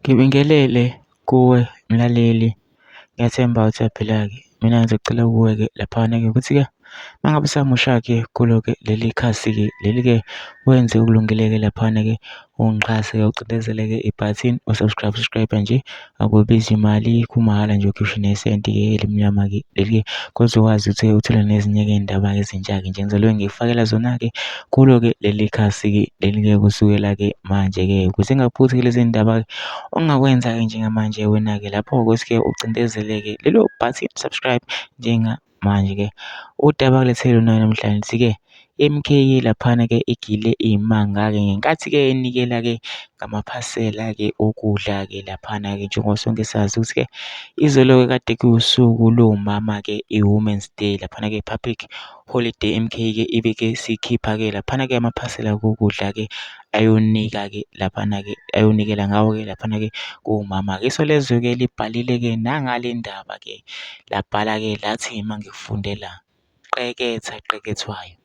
Ngibingelele kuwe mlaleli, ngiyathemba usaphila-ke. Mina ngizocela kuwe-ke laphana-ke ukuthi-ke uma ngabe usamusha-ke kulo-ke leli khasi-ke leli-ke wenze okulungile-ke laphana-ke ungiqhase-ke ucindezele-ke ibhathini subscribe nje, akubizi imali, kumahhala nje ukhiphe nesenti-ke elimnyama-ke leli-ke kuzokwazi ukuthi uthole nezinye-ke iy'ndaba-ke ezintsha-ke nje ngizolwe ngikufakela zona-ke kulo-ke leli khasi-ke leli-ke kusukela-ke manje-ke ukuze ngaphuthi lezi ndaba-ke ongakwenza-ke njengamanje wena-ke lapho ukuthi-ke ucindezeleke lelo bhathini subscribe njengamanje-ke. Udaba kulethele lona namhlanje-ke i-M_K laphana-ke igile iy'manga-ke ngenkathi-ke enikela-ke ngamaphasela-ke okudla-ke laphana-ke njengoba sonke sazi ukuthi-ke izolo-ke kade kuwusuku lomama-ke i-Women's Day laphana-ke public holiday M_K-ke ibe-ke sikhipha-ke laphana-ke amaphasela kokudla-ke ayonika-ke laphana-ke ayonikela ngawo-ke laphana-ke kuwumama-ke. Isolezwe-ke libhalile-ke nangale ndaba-ke labhala-ke lathi uma ngikufundela qeketha qekethwayo.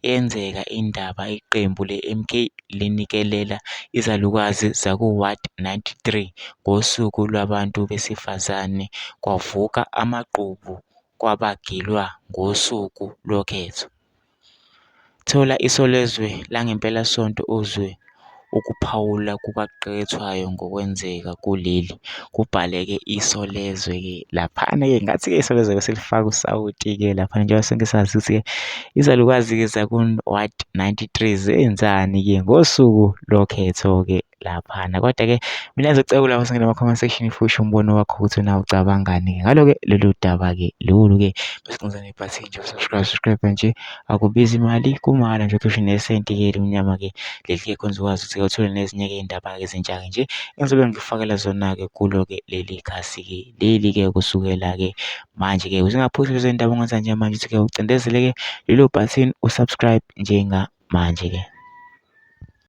Yenzeka indaba iqembu le-M_K linikelela izalukazi zaku-Ward 93 ngosuku lwabantu besifazane kwavuka amagqubu kwabagilwa ngosuku lokhetho. Thola isolezwe langempelasonto uzwe ukuphawula kukaqekethwayo ngokwenzeka kuleli. Kubhaleke isolezwe-ke laphana-ke ngathi-ke isolezwe selifaka usawoti-ke laphana njengoba sonke sazi ukuthi-ke izalukazi-ke zaku-Ward 93 zenzani-ke ngosuku lokhetho-ke laphana. Kodwa-ke mina ngizocela lapho singena ama-comment section futhi umbono wakho ukuthi nawe ucabangani-ke ngalo-ke lolu daba-ke lolu-ke besiqinisa nebhathini nje subscribe nje akubizi imali, kumahhala nje ukhiphe nesenti-ke elimnyama-ke leli-ke khona uzokwazi ukuthi uthole nezinye-ke iy'ndaba-ke ezintsha-ke nje engizobe ngikufakela zona-ke kulo-ke leli khasi-ke leli-ke kusukela-ke manje-ke ukuze ungaphuzi lezi ndaba ongenza njengamanje ukuthi-ke ucindezele-ke lelo bhathini usubscribe njengamanje-ke.